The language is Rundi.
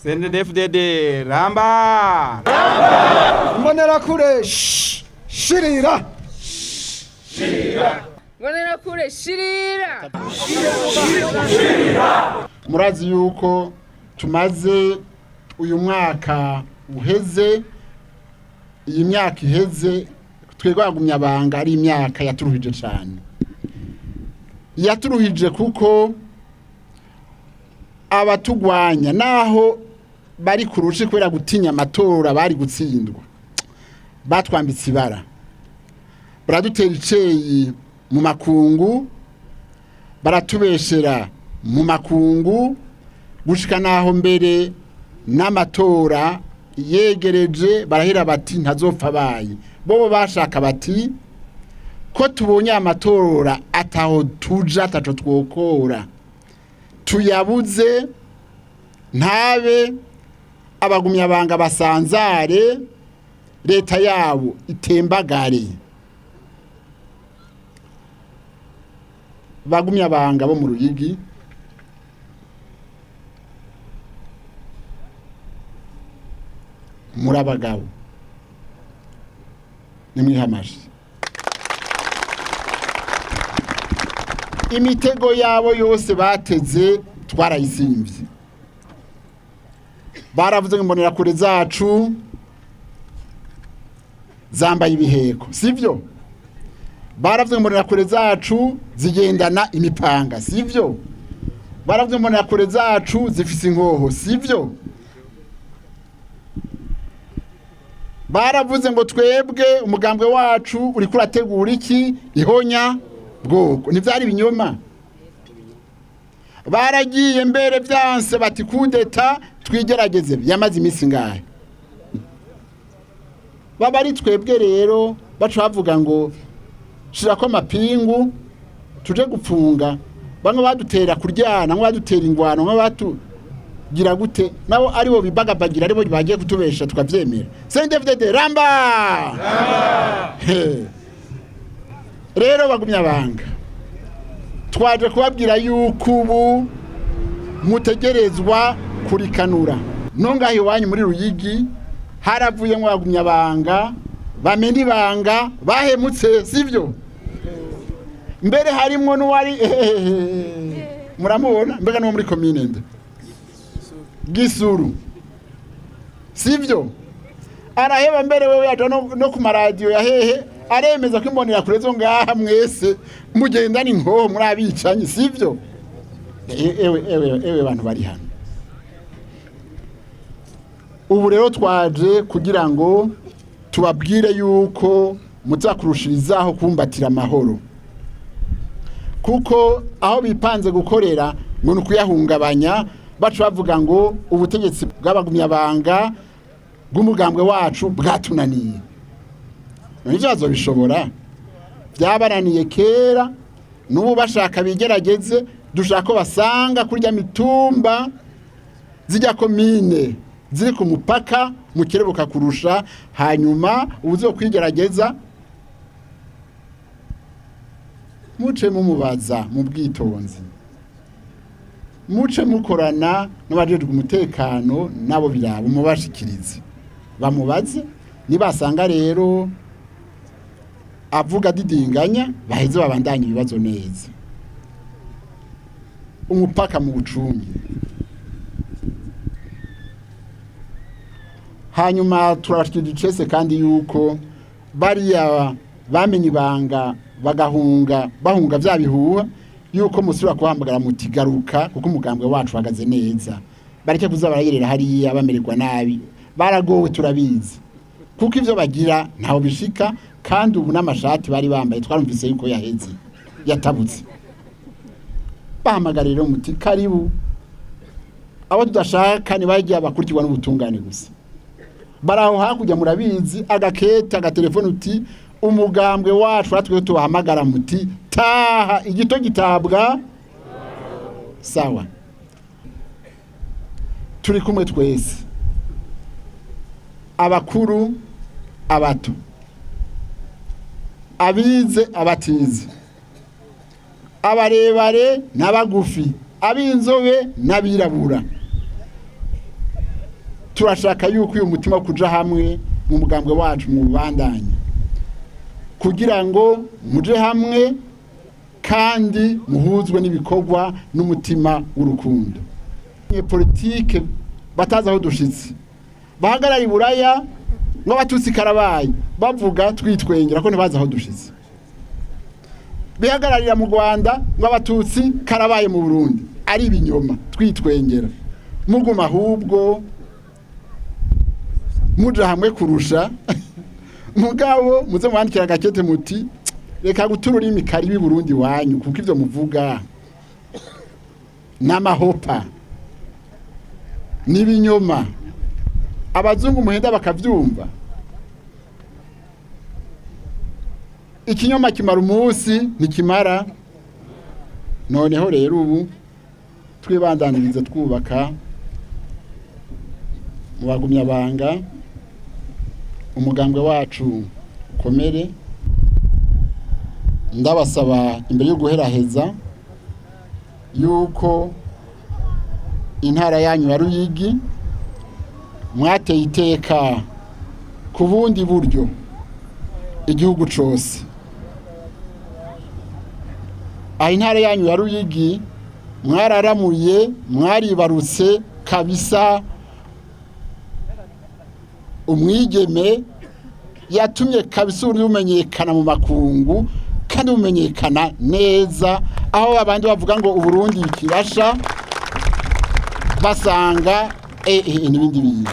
CNDD-FDD ramba. Imbonerakure shirira. Imbonerakure shirira. Murazi yuko tumaze uyu mwaka uheze, iyi myaka iheze twebwe abagumyabanga ari imyaka yaturuhije cyane. Yaturuhije kuko abatugwanya naho bari kurushi kubera gutinya amatora bari gutsindwa, batwambitse ibara, baradutera iceyi mu makungu, baratubeshera mu makungu, gushika naho mbere n'amatora yegereje barahera bati ntazopfa abaye. Bobo bashaka bati ko tubonye amatora ataho tuja ataco twokora, tuyabuze ntabe, abagumyabanga basanzare, leta yabo itembagare. Bagumyabanga bo mu Ruyigi, muri abagabo, nimwihamashe imitego yabo yose bateze twarayisimvye. Baravuze ngo imbonerakure zacu zambaye ibiheko, sivyo? Baravuze ngo imbonerakure zacu zigendana imipanga, sivyo? Baravuze ngo imbonerakure zacu zifise inkoho, sivyo? Baravuze ngo twebwe umugambwe wacu uriko urategura iki ihonya bwoko, ntivyari ibinyoma? Baragiye mbere vyanse bati kudeta twigerageze, yamaze iminsi ngahe? Baba ari twebwe rero baca bavuga ngo shirako amapingu tuje gupfunga bamwe, badutera kuryana, bamwe badutera ingwano, bamwe batugira gute, nabo aribo bibagabagira, aribo bagiye kutubesha tukavyemera. CNDD-FDD ramba. He. Rero bagumyabanga twaje kubabwira yuko ubu mutegerezwa kurikanura. Nongaho iwanyu muri Ruyigi haravuyemo abagumyabanga bamena ibanga bahemutse, sivyo? Mbere harimwo n'uwari muramubona, mbega n'uwo muri komine nde Gisuru, sivyo? Araheba mbere wewe yaja no ku maradiyo ya hehe aremeza ko imbonera kure zo ngaha mwese mugendana inkoho muri abicanyi, sivyo? Ewe ewe ewe bantu bari hano ubu rero twaje kugira ngo tubabwire yuko muzakurushirizaho kumbatira amahoro, kuko aho bipanze gukorera ngo ni ukuyahungabanya, baca bavuga ngo ubutegetsi bw'abagumyabanga bw'umugambwe wacu bwatunaniye. None ivyo bazobishobora? Byabananiye kera, n'ubu bashaka bigerageze. Dushaka ko basanga kurya mitumba zijya komine ziri ku mupaka mukerebuka kurusha, hanyuma ubuzokwigerageza muce mumubaza mu bwitonzi, muce mukorana n'abajejwe umutekano nabo biraba, mubashikirize bamubaze. Nibasanga rero avuga didinganya, baheze babandanye ibibazo neza, umupaka mu bucunge. Hanyuma turabashikirije icese kandi yuko bariya bamenye ibanga bagahunga, bahunga vya bihuha, yuko musubira kubahamagara muti garuka, kuko umugambwe wacu uhagaze neza. Bareke kuza barayerera hariya bamererwa nabi, baragowe turabizi, kuko ivyo bagira ntaho bishika. Kandi ubu n'amashati bari bambaye twarumvise yuko yaheze yatabutse. Bahamagara rero muti karibu, abo tudashaka ntibagiye bakurikirwa n'ubutungane gusa, baraho hakurya murabizi, agakete agatelefone uti umugambwe wacu natwe tubahamagara muti taha, igito gitabwa sawa. Turi kumwe twese, abakuru abato, abize abatize, abarebare n'abagufi, ab'inzobe n'abirabura. Turashaka yuko uyu mutima wo kuja hamwe mu mugambwe wacu mu bandanye, kugira ngo muje hamwe kandi muhuzwe n'ibikorwa n'umutima w'urukundo. Politike batazi aho dushitse, bahagarara iburaya ngo Abatutsi karabaye, bavuga twitwengera ko ntibazi aho dushitse. Bihagararira mu Rwanda ngo Abatutsi karabaye mu Burundi, ari ibinyoma, twitwengera. Muguma ahubwo muja hamwe kurusha. Mugabo muze mwandikira agakete muti: "Reka guta ururimi karibi Burundi wanyu, kuko ivyo muvuga n'amahopa n'ibinyoma." Abazungu muhenda bakavyumva. Ikinyoma kimara umunsi, ntikimara. Noneho rero ubu twibandaniriza twubaka mu bagumyabanga umugambwe wacu ukomere. Ndabasaba imbere yo guheraheza yuko intara yanyu ya Ruyigi mwateye iteka ku bundi buryo igihugu cose. Aha intara yanyu ya Ruyigi mwararamuye, mwaribarutse kabisa umwigeme yatumye kabisa uburyo bumenyekana mu makungu kandi bumenyekana neza, aho abandi bavuga ngo Uburundi ikibasha basanga n'ibindi bintu.